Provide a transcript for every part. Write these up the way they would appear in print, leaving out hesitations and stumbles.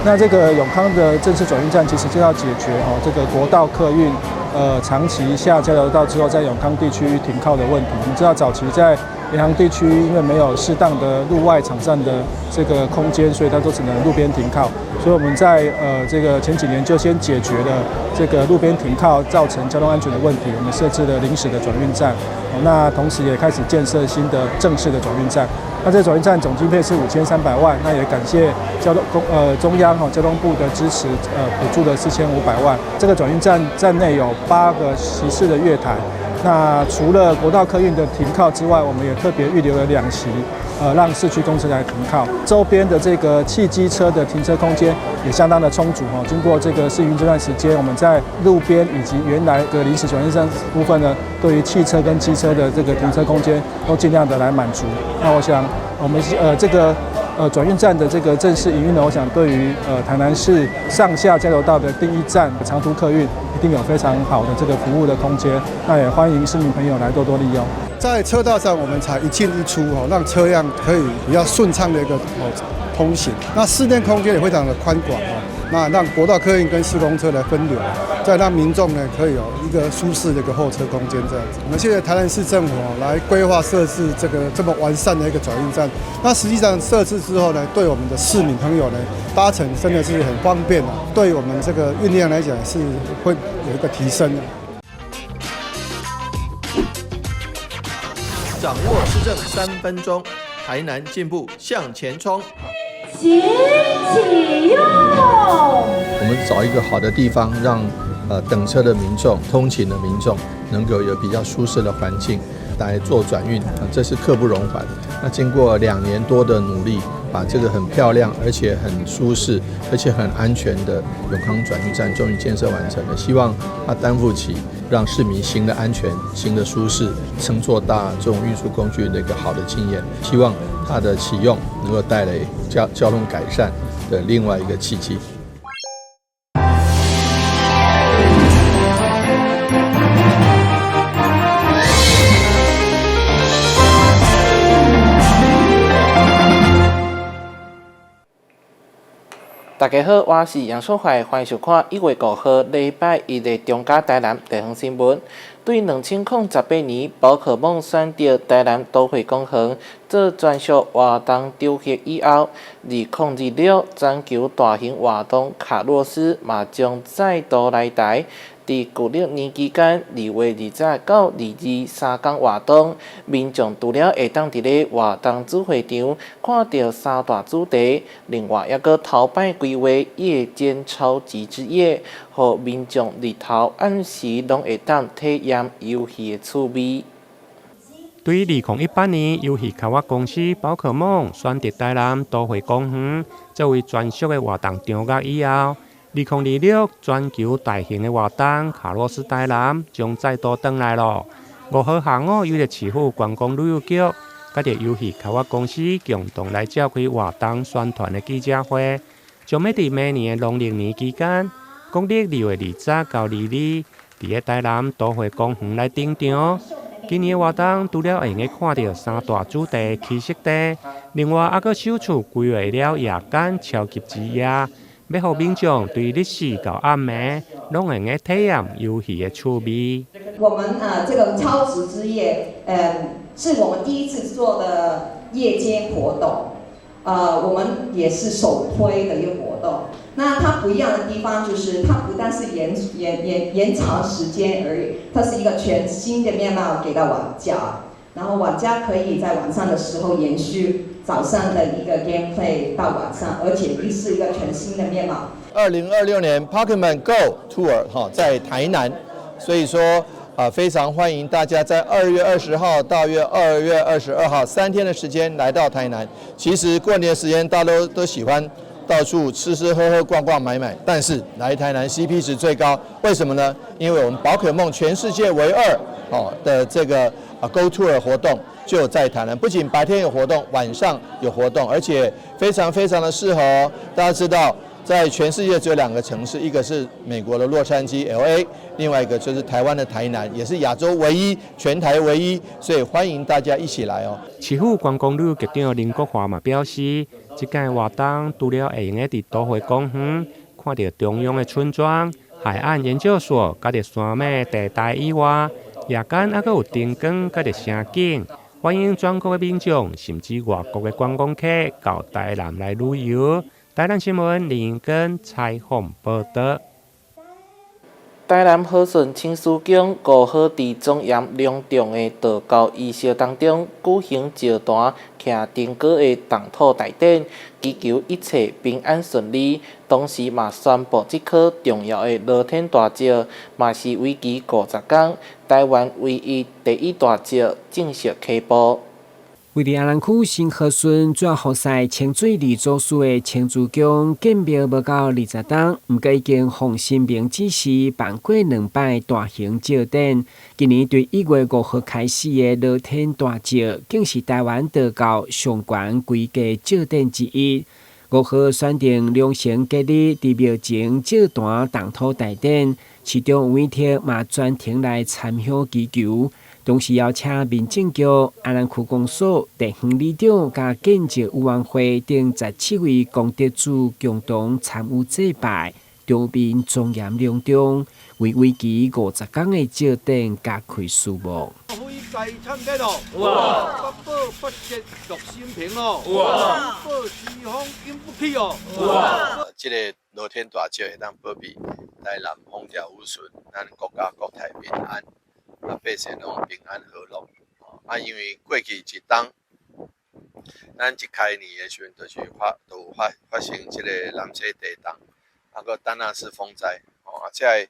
那這個永康的正式轉運站，其實就要解決哦這個國道客運，長期下交流道之後，在永康地區停靠的問題。我們知道早期在聯航地區，因為沒有適當的路外場站的這個空間，所以它都只能路邊停靠。所以我們在這個前幾年就先解決了這個路邊停靠造成交通安全的問題，我們設置了臨時的轉運站。那同時也開始建設新的正式的轉運站。那這個轉運站總經費是5300萬，那也感謝交通公中央哈交通部的支持，補助了4500萬。這個轉運站站內有8個席次的月台。那除了國道客運的停靠之外，我們也特別預留了2席，讓市區公車來停靠。周邊的這個汽機車的停車空間也相當的充足哈。經過這個試運這段時間，我們在路邊以及原來的臨時轉運站部分呢，對於汽車跟機車的這個停車空間都盡量的來滿足。那我想，我們這個轉運站的這個正式營運呢，我想對於台南市上下交流道的第一站長途客運，一定有非常好的這個服務的空間。那也歡迎市民朋友來多多利用。在車道上，我們採一進一出哦，讓車輛可以比較順暢的一個通行。那室內空間也非常的寬廣哦，那讓國道客運跟市公車來分流，再讓民眾呢可以有一個舒適的一個候車空間這樣子。我們謝謝台南市政府來規劃設置這個這麼完善的一個轉運站。那實際上設置之後呢，對我們的市民朋友呢搭乘真的是很方便啊，對我們這個運量來講是會有一個提升的。掌握市政3分鐘，台南進步向前衝。請啟用。我們找一個好的地方，讓等車的民眾、通勤的民眾能夠有比較舒適的環境來做轉運，這是刻不容緩。那經過2年多的努力，把這個很漂亮、而且很舒適、而且很安全的永康轉運站終於建設完成了。希望它擔負起讓市民行得安全、行得舒適、乘坐大眾運輸工具的一個好的經驗。希望它的啟用能夠帶來交通改善的另外一個契機。大家好，我是楊淑懷，歡迎收看1月5號禮拜一的中嘉台南地方新聞。對2018年，寶可夢選擇台南都會公園做專屬活動場域以後，2026全球大型活動卡洛斯嘛將再度來台。佇舊曆年期間，2月20到22三工活動，民眾除了會當佇咧活動主會場看著三大主題，另外猶閣頭擺規劃夜間超級之夜，予民眾日頭暗時攏會當體驗遊戲的趣味。對2018年遊戲開發公司寶可夢選擇台南都會公園作為專屬的活動場域以後，2026全球大型的活動卡洛斯台南將再度轉來囉。5號下午，由著市府觀光旅遊局佮著遊戲開發公司共同來召開活動宣傳的記者會，將欲佇明年的農曆年期間，國曆2月20到22，佇咧台南都會公園來登場。今年的活動除了會用得看著三大主題棲息地，另外猶閣首次規劃了夜間超級之夜，欲予民眾對日時到暗暝，攏會用得體驗遊戲的趣味。我們啊，這個超值之夜，是我們第一次做的夜間活動，我們也是首推的一個活動。那它不一樣的地方就是，它不但是延長時間而已，它是一個全新的面貌給到玩家，然後玩家可以在晚上的時候延續早上的一個 gameplay 到晚上，而且是一個全新的面貌。2026年 Pokemon Go Tour 哈在台南，所以說啊非常歡迎大家在2月20號到2月22號3天的時間來到台南。其實過年時間大家都喜歡到處吃吃喝喝、逛逛買買，但是來台南 CP 值最高，為什麼呢？因為我們寶可夢全世界唯二哦的這個啊 Go Tour 活動就在台南，不僅白天有活動，晚上有活動，而且非常非常的適合哦。大家知道，在全世界只有兩個城市，一個是美國的洛杉磯 LA，另外一個就是台灣的台南，也是亞洲唯一、全台唯一，所以歡迎大家一起來哦。市府觀光旅遊局長林國華嘛表示，這屆活動除了會用得佇都會公園看著中央的村莊、海岸研究所，佮著山脈地帶以外，夜間猶閣有燈光佮著聲景，歡迎全國的民眾甚至外國的觀光客到台南來旅遊。台南新聞林根採訪報導。台南和順青獅宮五號佇莊嚴隆重的道教儀式當中舉行醮壇徛燈果的動土大典，祈求一切平安順利。同時嘛宣布這顆重要的羅天大石，嘛是為期50工，台灣唯一第一大石正式開幕。位佇阿蘭區新和順主要服侍清水二祖師的青珠宮建廟無夠20冬，毋過已經奉神明指示辦過兩擺大型醮典。今年對1月5號開始的羅天大醮，更是台灣道教上懸規格醮典之一。5號選定良辰吉日，佇廟前醮壇動土大典，市長委託嘛專程來參香祈求。同時邀請民政局、阿蘭區公所、地方里長佮建醮委員會等17位功德主共同參與祭拜，場面莊嚴隆重，為為期50工的醮典加開序幕。有啊，八寶八節樂心平哦，有啊，寶四方永不去哦，有啊。這個羅天大醮會當保庇台南風調雨順，咱國家國泰民安。啊，百姓攏平安和樂。啊，因為過去一冬，咱一開年的時陣，就是發都有發發生這個南勢地動，啊，閣丹那斯風災，吼啊，這个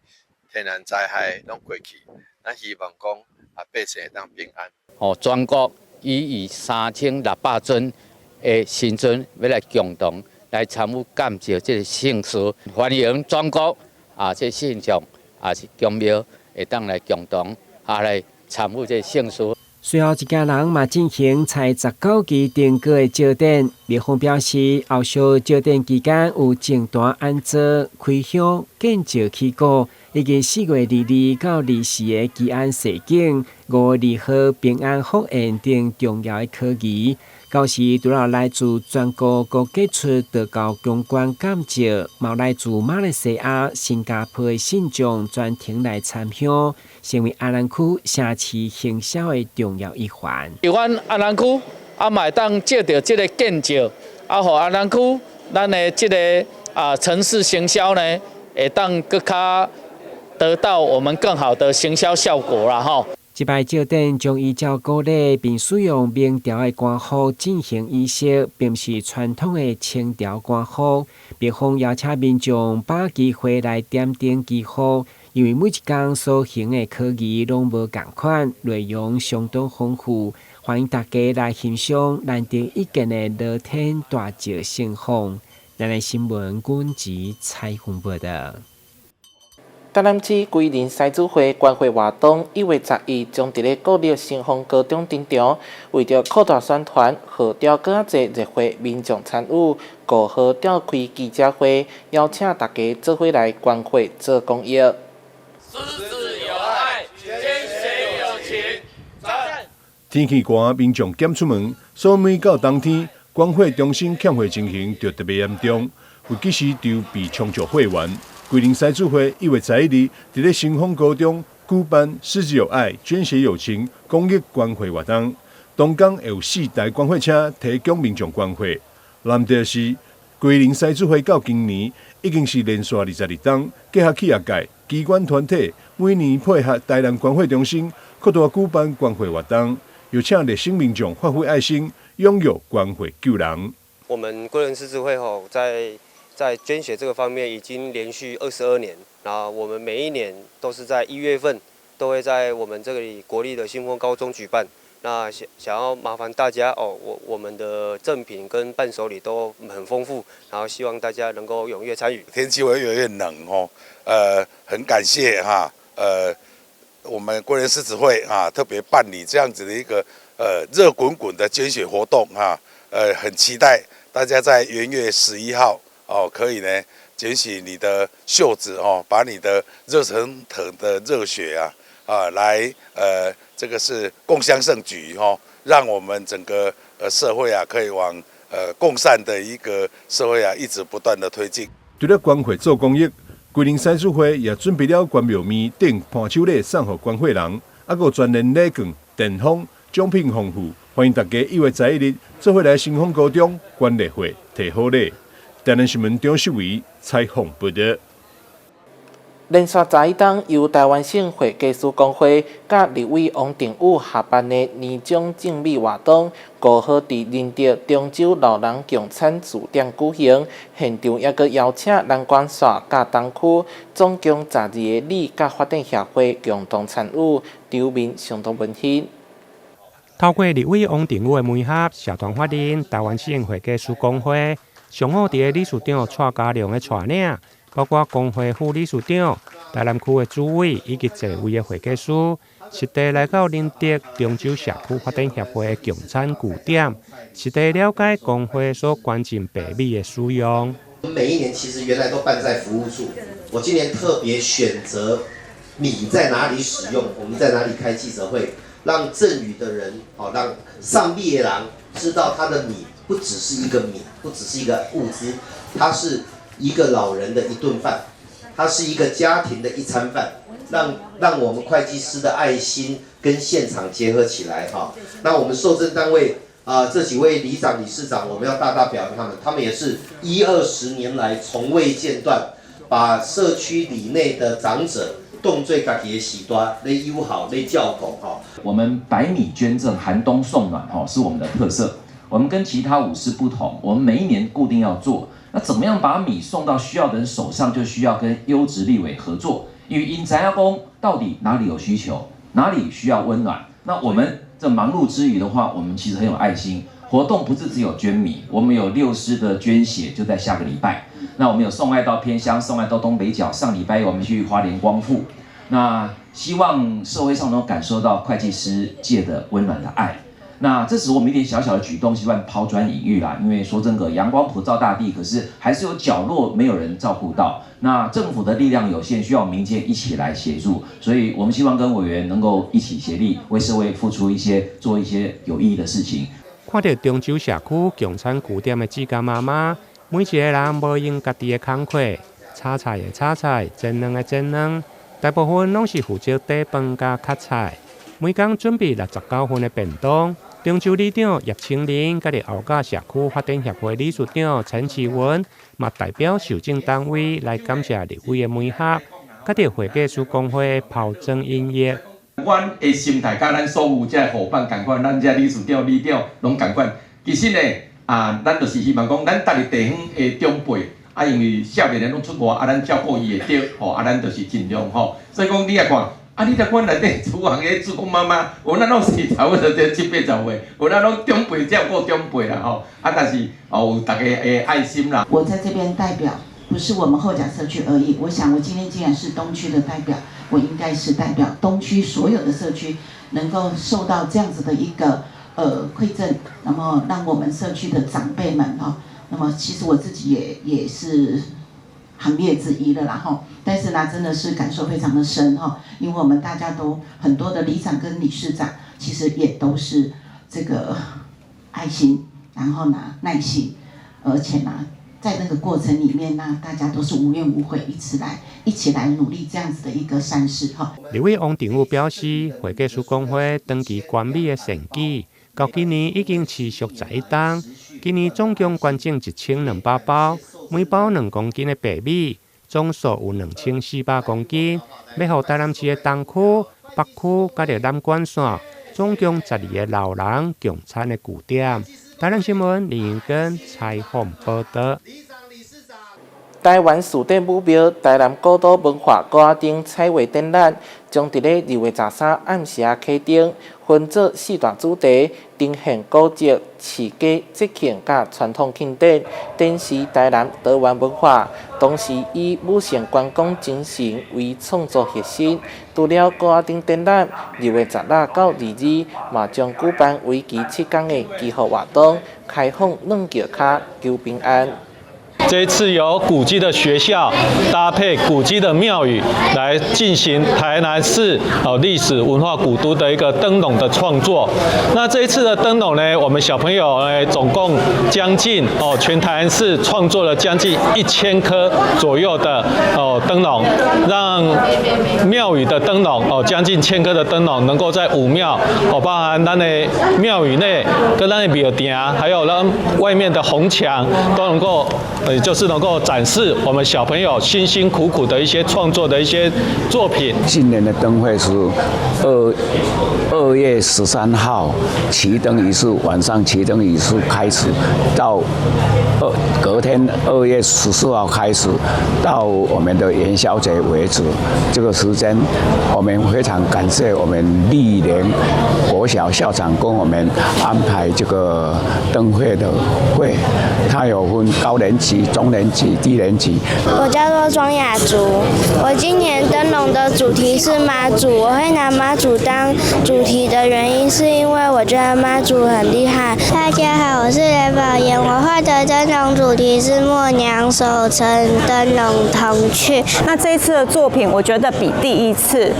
天然災害攏過去，咱希望講啊，百姓會當平安。哦，全國已以3600尊的神尊欲來共同來參與建醮這个盛事，歡迎全國啊，這信眾啊是宮廟會當來共同啊來參與這个盛事。隨後，一家人嘛進行採19支燈果的醮典。廟方表示，後續醮典期間有祭壇安裝、開香、建醮起鼓，以及4月22到24的祈安踅景、5月2號平安福宴等重要的科儀。到時除了來自全國各地出道教宮觀監醮，嘛來自馬來西亞、新加坡的信眾專程來參香，成為阿蘭區城市行銷的重要一環。阮阿蘭區啊，嘛會當藉著這个建醮，啊，予阿蘭區咱的這个啊城市行銷呢，會當閣較得到我們更好的行銷效果啦，吼。這擺醮典將依照古禮，並使用明朝的官服進行儀式，並毋是傳統的清朝官服。廟方邀請民眾把機會來點燈祈福，因為每一工所行的科儀攏無仝款，內容相當豐富，歡迎大家來欣賞難得一見的羅天大醮盛況。咱的新聞滾子採訪報導。台南市歸仁獅子會關懷活動1月11將佇咧國立新豐高中登場，為著擴大宣傳，號召閣較濟熱血民眾參與，5號召開記者會，邀請大家做伙來關懷做公益。獅子有愛，捐血有情，讚！天氣寒，民眾減出門，所以每到冬天，關懷中心欠血情形就特別嚴重，有及時籌備充足血源。歸仁獅子會1月11日，佇咧新豐高中舉辦“獅子有愛，捐血有情”公益關懷活動。當天會有四台捐血車提供民眾捐血。難得是，歸仁獅子會到今年已經是連續22冬，結合企業界、機關團體，每年配合台南捐血中心，擴大舉辦捐血活動，又請熱心民眾發揮愛心，踴躍捐血救人。我們歸仁獅子會吼，在捐血這個方面已經連續22年，然後我們每一年都是在1月份都會在我們這裡國立的新豐高中舉辦。那想想要麻煩大家哦，我們的贈品跟伴手禮都很豐富，然後希望大家能夠踴躍參與。天氣會越來越冷哦，很感謝哈，我們歸仁獅子會啊特別辦理這樣子的一個熱滾滾的捐血活動哈，很期待大家在元月11號。哦，可以呢，捲起你的袖子哦，把你的熱騰騰的熱血啊啊，來這個是共襄盛舉哈，讓我們整個社會啊，可以往共善的一個社會啊，一直不斷的推進。除了捐血做公益，龜苓獅子會也準備了關廟麵等伴手禮送予捐血人，猶閣有全聯禮券、電風、獎品豐富，歡迎大家1月11日做伙來新豐高中捐熱血、提好禮。台南新聞張秀維採訪報導。連續11冬由臺灣省會計師公會佮立委王定宇合辦的年終贈米活動，5號佇仁德中洲老人共餐據點舉行，現場猶閣邀請南關線佮東區總共12個里佮發展協會共同參與，場面相當溫馨。透過立委王定宇的媒合，社團法人臺灣省會計師公會上午佇理事長蔡家良的帶領，包括公會副理事長、臺南區的主委以及濟位的會計師，實地來到仁德中洲社區發展協會的共餐據點，實地了解公會所捐贈白米的使用。每一年其實原來都辦在服務處，我今年特別選擇米在哪裡使用，我們在哪裡開記者會，讓贈與的人，哦，讓送米的人知道他的米不只是一個米，不只是一個物資，它是一個老人的一頓飯，它是一個家庭的一餐飯，讓我們會計師的愛心跟現場結合起來哈。那我們受贈單位啊，這幾位里長、理事長，我們要大大表揚他們，他們也是一二十年來從未間斷，把社區里內的長者當做家己的序大，咧友好，咧照顧哈。我們白米捐贈，寒冬送暖哈，是我們的特色。我們跟其他舞獅不同，我們每一年固定要做。那怎麼樣把米送到需要的人手上，就需要跟優質立委合作，因為𪜶知影講到底哪裡有需求，哪裡需要溫暖。那我們這忙碌之餘的話，我們其實很有愛心。活動不是只有捐米，我們有六獅的捐血，就在下個禮拜。那我們有送愛到偏鄉，送愛到東北角。上禮拜我們去花蓮光復。那希望社會上能夠感受到會計師界的溫暖的愛。那這是我們一點小小的舉動，希望拋磚引玉啦。因為說真的，陽光普照大地，可是還是有角落沒有人照顧到。那政府的力量有限，需要民間一起來協助。所以我們希望跟委員能夠一起協力，為社會付出一些，做一些有意義的事情。看著中洲社區共餐據點的志工媽媽，每一個人無閒家己的工課，炒菜的炒菜，煎卵的煎卵，大部分攏是負責底飯佮較菜。每工準備69份的便當。中洲里長葉青林，佮後甲社區發展協會理事長陳啟文，嘛代表受贈單位來感謝立委的媒合，佮著會計師公會拋磚引玉。阮的心態佮咱所有這夥伴仝款，咱這理事長、里長攏仝款。其實呢，啊，咱就是希望講，咱逐个地方的長輩，啊，因為少年人攏出外，啊，咱照顧伊會著，吼，啊，咱就是盡量吼。所以講，你也看。啊！你著看內底廚房的志工媽媽，有咱攏是差不多這七八十歲，有咱攏長輩照顧長輩啦吼。啊，但是哦，有大家的愛心啦。我在這邊代表，不是我們後甲社區而已。我想，我今天既然是東區的代表，我應該是代表東區所有的社區，能夠受到這樣子的一個饋贈，那麼讓我們社區的長輩們哈，那麼其實我自己也是行列之一了啦吼。但是呢，真的是感受非常的深哈，因為我們大家都很多的里長跟理事長，其實也都是這個愛心，然後呢耐心，而且呢，在那個過程裡面呢，大家都是無怨無悔，一起來努力這樣子的一個善事哈。立委王定宇表示，會計師公會長期捐米的善舉，到今年已經持續11冬，今年總共捐贈1200包，每包2公斤的白米。總數有2400公斤，欲予臺南市的東區、北區佮著南管線，總共12個老人共餐的據點。臺南新聞林英根採訪報導。臺灣四大武廟臺南古都文化鼓仔燈彩畫展覽，將佇咧2月13暗時仔啟燈，分做四大主題，呈現古蹟、市街節慶佮傳統慶典，展示臺南多元文化，同時以武聖關公精神為創作核心。除了鼓仔燈展覽，2月16到22嘛將舉辦為期7天的祈福活動，開放軟轎跤求平安。這一次由古蹟的學校搭配古蹟的廟宇來進行台南市哦歷史文化古都的一個燈籠的創作。那這一次的燈籠呢，我們小朋友呢總共將近哦全台南市創作了將近1000顆左右的哦燈籠，讓廟宇的燈籠哦將近千顆的燈籠能夠在武廟哦，包含咱的廟宇內跟咱的廟埕，還有咱外面的紅牆都能夠，就是能夠展示我們小朋友辛辛苦苦的一些創作的一些作品。今年的燈會是2月13號啟燈儀式，晚上啟燈儀式開始，到隔天2月14號開始，到我們的元宵節為止。這個時間，我們非常感謝我們麗蓮國小校長跟我們安排這個燈會的會，它有分高年級、中年級、低年級。我叫做莊雅竹，我今年燈籠的主題是媽祖，我會拿媽祖當主題的原因是因為我覺得媽祖很厲害。大家好，我是雷寶妍，我畫的燈籠主題是默娘守城燈籠童趣。那這一次的作品，我覺得比第一次，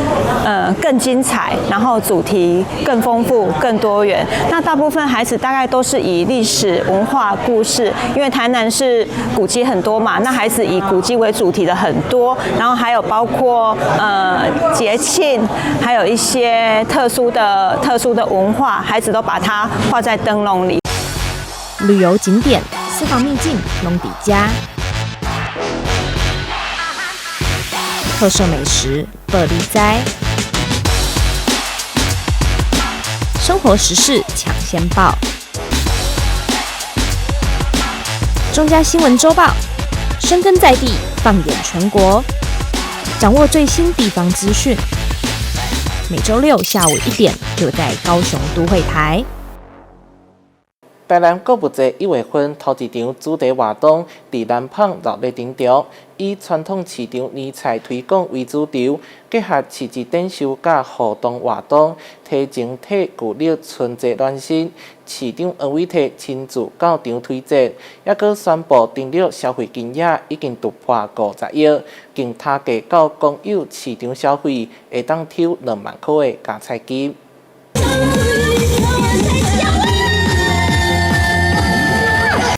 更精彩，然後主題更豐富、更多元。那大部分孩子大概都是以歷史文化故事，因為台南是古蹟很多嘛，那孩子以古蹟為主題的很多，然後還有包括節慶，還有一些特殊的文化，孩子都把它畫在燈籠裡。旅遊景點、私房秘境攏佇遮，特色美食報你知，生活時事搶先報，中嘉新聞週報，深耕在地，放眼全國，掌握最新地方資訊。每週六下午1點，就在高雄都會台。台南購物節1月份頭一場主題活動，佇南蚌熱鬧登場，以傳統市場年菜推廣為主軸，結合市集展售佮互動活動，提前替舊曆春節暖身。市長黃偉哲親自到場推薦，猶閣宣布登錄消費金額已經突破50億，經他價到公有市場消費，會當抽2萬塊的加菜金。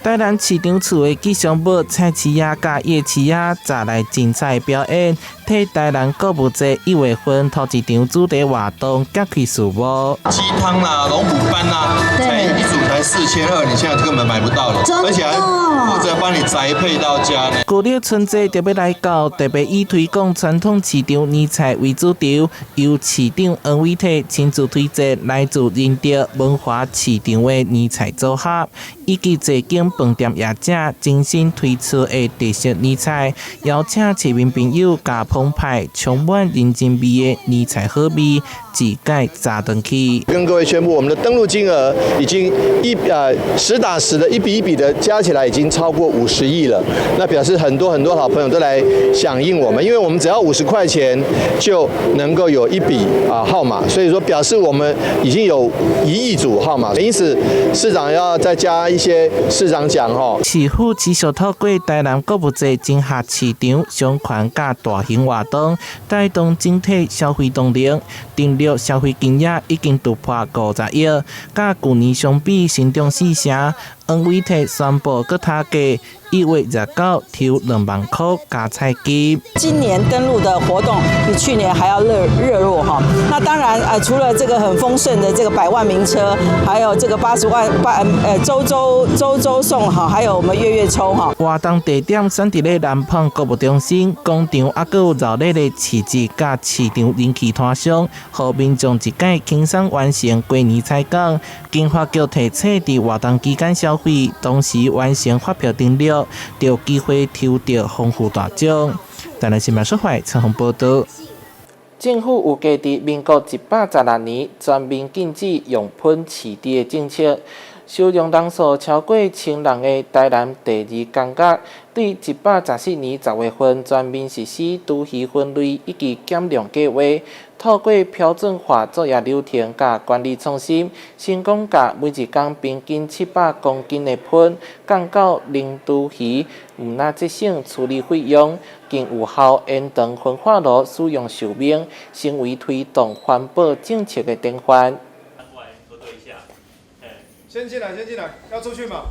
台南市場厝的吉祥物菜市仔佮夜市仔，再來精彩表演，替台南購物節1月份頭一場主題活動揭開序幕。雞湯啦、龍虎斑啦，才一組才4200，你現在根本買不到了，而且還負責幫你宅配到家呢。舊曆春節就欲來到，特別以推廣傳統市場年菜為主軸，由市長黃偉哲親自推薦來自仁德文華市場的年菜組合，以及這間飯店業者精心推出的特色年菜，邀請市民朋友共澎湃、充滿人情味的年菜好味，一解炸轉去。跟各位宣布，我們的登錄金額已經實打實的一筆一筆的加起來，已經超過50億了。那表示很多很多好朋友都來響應我們，因為我們只要50塊錢就能夠有一筆號碼，所以說表示我們已經有1億組號碼。因此市長要再加一些市長獎吼。市府持續透過台南購物節整合市場商圈佮大型活動，帶動整體消費動力。登錄消費金額已經突破50億，佮舊年相比，成長4成。黃偉哲宣布，閣加價1月29抽2萬塊加菜金。今年登錄的活動比去年還要熱絡哈。那當然，除了這個很豐盛的這個100萬名車，還有這個80萬八週週送哈，還有我們月月抽哈。活動地點選佇咧南蚌購物中心廣場，猶閣有熱鬧的市集佮市場人氣攤商，予民眾一解輕鬆完成過年採購。經發局提醒，佇活動期間消費，同時完成發票登錄，就有機會抽著豐富大獎。台南新聞小懷採訪報導。政府有計佇民國116年全面禁止用噴飼豬的政策，收容人數超過1000人的台南第二監獄，對114年10月份全面實施廚餘分類以及減量計畫，透過標準化作業流程佮管理創新，成功共每一工平均700公斤的糞降到零廚餘，毋但節省處理費用，更有效延長焚化爐使用壽命，成為推動環保政策的典範。先進來，先進來，要出去嗎？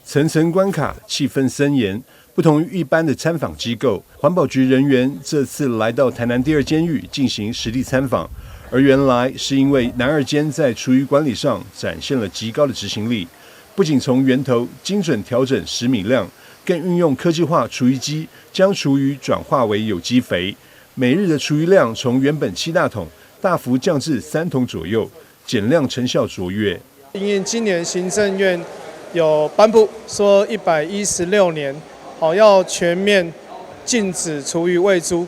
層層關卡，氣氛森嚴。不同於一般的參訪機構，環保局人員這次來到台南第二監獄進行實地參訪，而原來是因為南二監在廚餘管理上展現了極高的執行力，不僅從源頭精準調整食米量，更運用科技化廚餘機將廚餘轉化為有機肥，每日的廚餘量從原本7大桶大幅降至3桶左右，減量成效卓越。因為今年行政院有頒布說，116年，好，要全面禁止廚餘餵豬。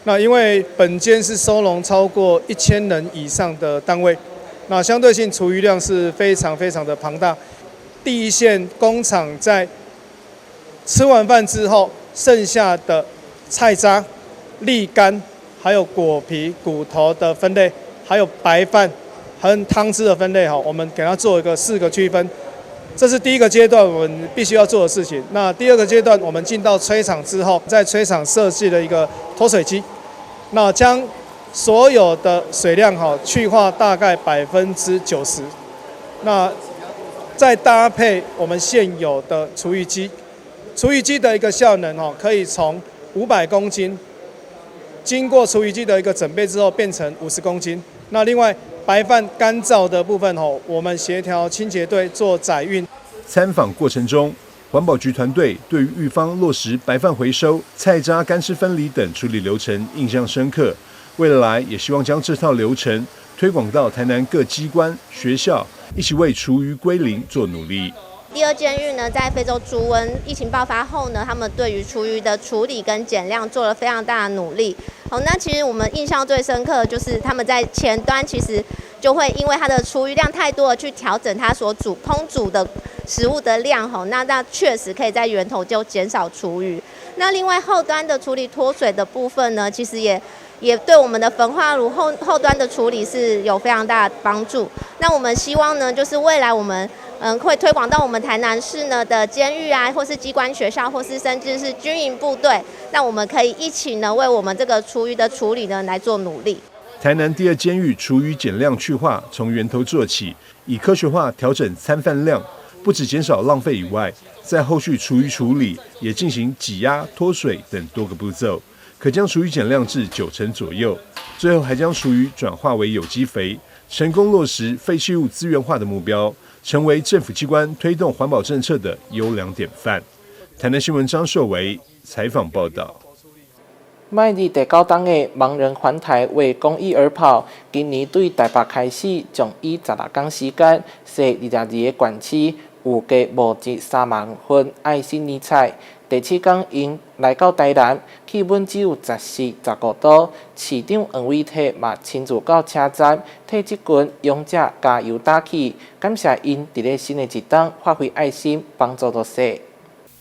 那因為本監是收容超過1000人以上的單位，那相對性廚餘量是非常非常的龐大。第一線工廠在吃完飯之後，剩下的菜渣、瀝乾，還有果皮、骨頭的分類，還有白飯和湯汁的分類，哈，我們給它做一個四個區分。這是第一個階段我們必須要做的事情。那第二個階段，我們進到炊廠之後，在炊廠設計了一個脫水機，那將所有的水量哈去化大概90%，那再搭配我們現有的廚餘機，廚餘機的一個效能哦，可以從500公斤，經過廚餘機的一個整備之後，變成50公斤。那另外白飯乾燥的部分吼，我們協調清潔隊做載運。參訪過程中，環保局團隊對於獄方落實白飯回收、菜渣乾濕分離等處理流程印象深刻。未來也希望將這套流程推廣到台南各機關、學校，一起為廚餘歸零做努力。第二監獄呢，在非洲豬瘟疫情爆發後呢，他們對於廚餘的處理跟減量做了非常大的努力。好，那其實我們印象最深刻的就是他們在前端其實就會因為它的廚餘量太多了，去調整它所煮烹煮的食物的量。吼，那確實可以在源頭就減少廚餘。那另外後端的處理脫水的部分呢，其實也對我們的焚化爐後端的處理是有非常大的幫助。那我們希望呢，就是未來我們會推廣到我們台南市呢的監獄啊，或是機關學校，或是甚至是軍營部隊，那我們可以一起呢為我們這個廚餘的處理呢來做努力。台南第二監獄廚餘減量去化，從源頭做起，以科學化調整餐飯量，不止減少浪費以外，在後續廚餘處理也進行擠壓、脫水等多個步驟，可將廚餘減量至9成左右。最後還將廚餘轉化為有機肥，成功落實廢棄物資源化的目標，成為政府機關推動環保政策的優良典範。台南新聞張秀維採訪報道。邁入第九冬的盲人環台為公益而跑，今年對台北開始，將以16工時間，踅22個縣市，預計募集3萬份愛心年菜。第七工𪜶來到台南，氣溫只有14、15度，市長黃偉哲嘛親自到車站，替這群勇者加油打氣，感謝𪜶佇咧新的一冬發揮愛心，幫助弱勢。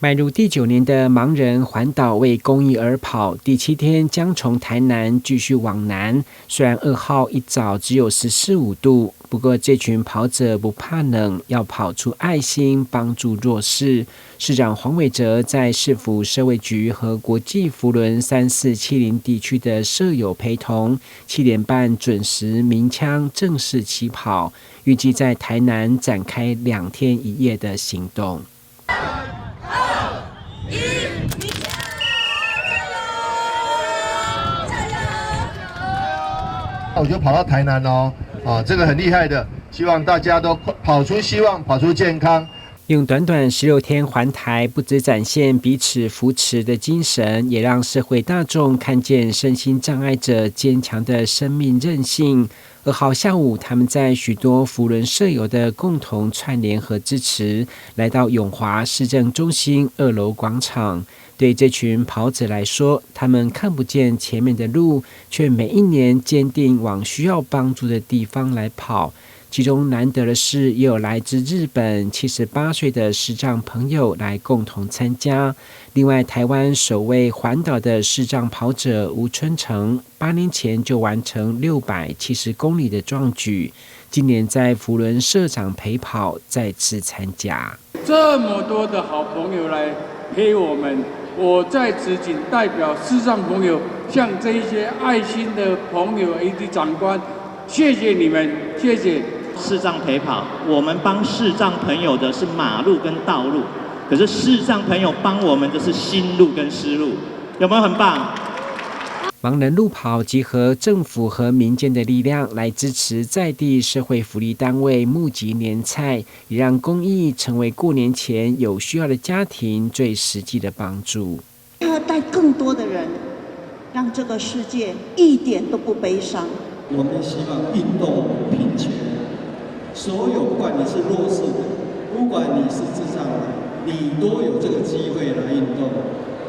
邁入第九年的盲人環島為公益而跑，第七天將從台南繼續往南。雖然2號一早只有14、15度，不過這群跑者不怕冷，要跑出愛心，幫助弱勢。市長黃偉哲在市府社衛局和國際扶輪3470地區的社友陪同，7點半準時鳴槍正式起跑，預計在台南展開2天1夜的行動。一，加油！加油！我就跑到台南哦，啊，這個很厲害的，希望大家都跑出希望，跑出健康。用短短16天環台，不只展現彼此扶持的精神，也讓社會大眾看見身心障礙者堅強的生命韌性。2號下午，他們在許多扶輪社友的共同串聯和支持，來到永華市政中心2樓廣場。對這群跑者來說，他們看不見前面的路，卻每一年堅定往需要幫助的地方來跑。其中難得的是，也有來自日本78歲的視障朋友來共同參加。另外，台灣首位環島的視障跑者吳春成，8年前就完成670公里的壯舉，今年在扶輪社長陪跑，再次參加。這麼多的好朋友來陪我們，我在此謹代表視障朋友，向這一些愛心的朋友以及長官，謝謝你們，謝謝。視障陪跑，我們幫視障朋友的是馬路跟道路，可是視障朋友幫我們的是心路跟思路，有沒有很棒？盲人路跑集合政府和民間的力量來支持在地社會福利單位募集年菜，也讓公益成為過年前有需要的家庭最實際的幫助。要帶更多的人，讓這個世界一點都不悲傷。我們希望運動平權。所有不管你是弱勢的，不管你是智障的，你都有這個機會來運動。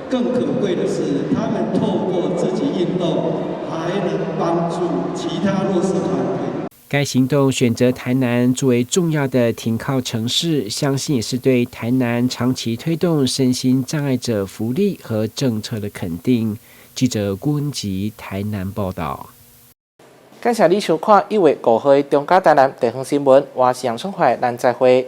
更可貴的是，他們透過自己運動，還能幫助其他弱勢團體。該行動選擇台南作為重要的停靠城市，相信也是對台南長期推動身心障礙者福利和政策的肯定。記者郭文吉台南報道。感謝你收看1月5號的中嘉台南地方新聞，我是楊春懷，咱再會。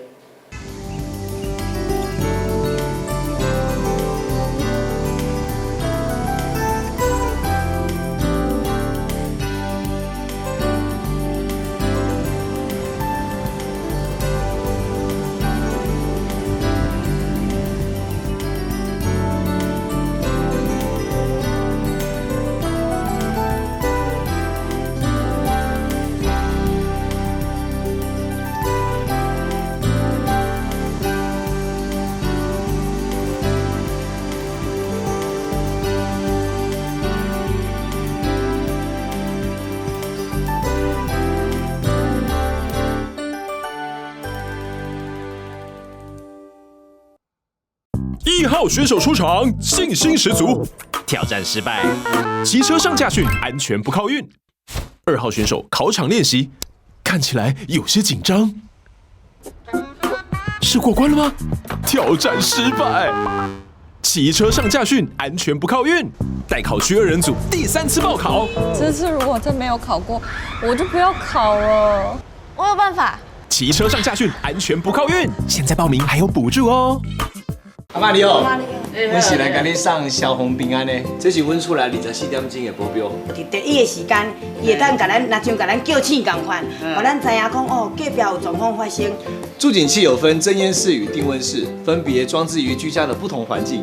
1號選手出場，信心十足。挑戰失敗，騎車上駕訓，安全不靠運。2號選手考場練習，看起來有些緊張。是過關了嗎？挑戰失敗，騎車上駕訓，安全不靠運。待考區2人組第3次報考。這次如果真沒有考過，我就不要考了。我有辦法。騎車上駕訓，安全不靠運。現在報名還有補助哦。阿媽你好，阮是來共你送消防平安的，這是阮厝內24點鐘的保鏢。佇第一个時間，伊會當共咱，若像共咱叫醒仝款，予咱知影講哦，隔壁有狀況發生。住警器有分偵煙室與定溫室，分別裝置於居家的不同環境。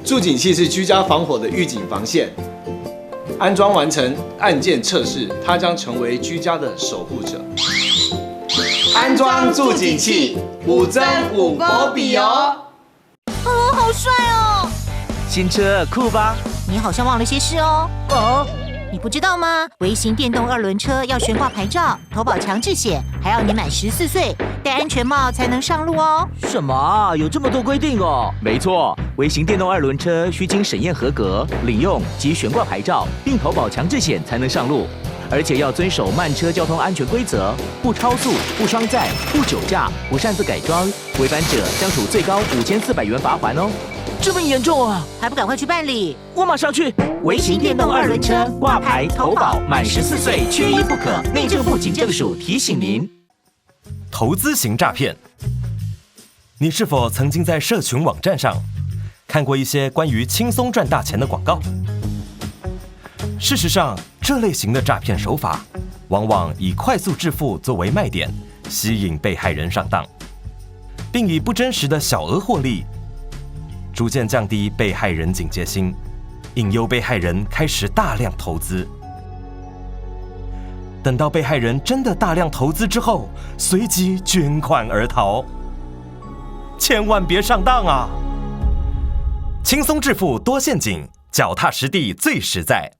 住警器是居家防火的預警防線，安裝完成按鍵測試，它將成為居家的守護者。安裝住警器，五增五保比哦。哦，好帥哦！新車酷吧？你好像忘了些事哦。哦，你不知道嗎？微型電動二輪車要懸掛牌照、投保強制險，還要年滿14歲、戴安全帽才能上路哦。什麼？有這麼多規定哦？沒錯，微型電動二輪車需經審驗合格、領用及懸掛牌照，並投保強制險才能上路，而且要遵守慢車交通安全規則，不超速、不雙載、不酒駕、不擅自改裝，違反者將處最高5400元罰鍰哦。這麼嚴重啊！還不趕快去辦理？我馬上去。微型電動二輪車掛牌投保，滿14歲缺一不可。內政部警政署提醒您：投資型詐騙，你是否曾經在社群網站上看過一些關於輕鬆賺大錢的廣告？事實上，這類型的詐騙手法往往以快速致富作為賣點，吸引被害人上當，並以不真實的小額獲利，逐漸降低被害人警戒心，引誘被害人開始大量投資。等到被害人真的大量投資之後，隨即捲款而逃。千萬別上當啊！輕鬆致富多陷阱，腳踏實地最實在。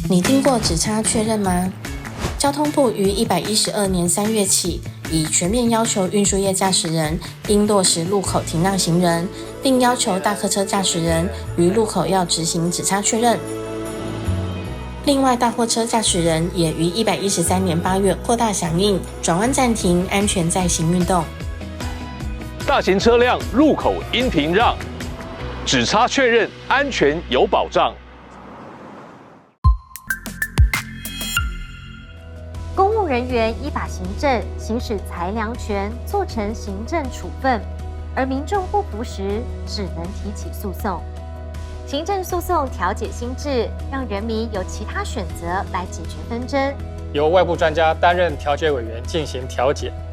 你聽過指差確認嗎？交通部於112年3月起，已全面要求運輸業駕駛人應落實路口停讓行人，並要求大客車駕駛人於路口要執行指差確認。另外，大貨車駕駛人也於113年8月擴大響應，轉彎暫停，安全載行運動。大型車輛路口應停讓，指差確認安全有保障。公務人員依法行政，行使裁量權，做成行政處分，而民眾不服時，只能提起訴訟。行政訴訟調解新制，讓人民有其他選擇來解決紛爭。由外部專家擔任調解委員進行調解。